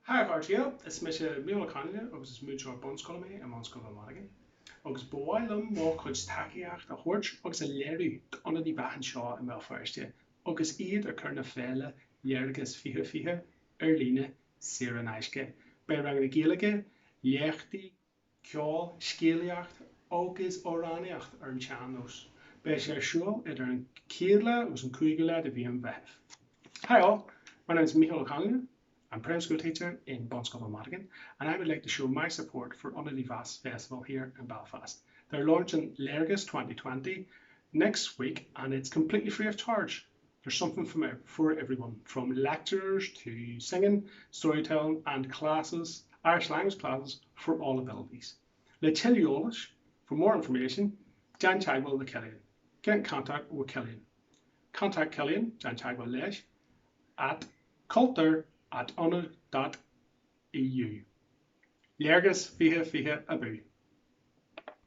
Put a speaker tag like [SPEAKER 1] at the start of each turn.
[SPEAKER 1] Hi a chairde, is mise Mícheál Ó Conghaile agus is múinteoir bunscoile mé i mBunscoil Bhun Madigan agus ba mhaith liom mo chuid tacaíocht a thabhairt agus a léiriú d'Ionad Uí Mheachain anseo i mBéal Feirste agus iad ag cur na féile Léargas 2020 ar líne saor in aisce. Beidh ranganna Gaeilge, léachtaí, ceol, scéalaíocht agus amhránaíocht ar an tsean-nós. Beidh sé ar siúl idir an chéad lá agus an cúigiú lá de mhí an Mheithimh. Hi all, my name is Mícheál Ó Conghaile. I'm primary school teacher in Bunscoil Madigan and I would like to show my support for Ionad Uí Mheas Festival here in Belfast. They're launching Léargas 2020 next week and it's completely free of charge. There's something for, for everyone, from lectures to singing, storytelling and classes, Irish language classes for all abilities. Le tuilleadh eolais, for more information, déan teagmháil le Killian. Get in contact with Killian. Contact Killian, déan teagmháil leis, at cultúr at ionad.eu. Léargas 2020 abú.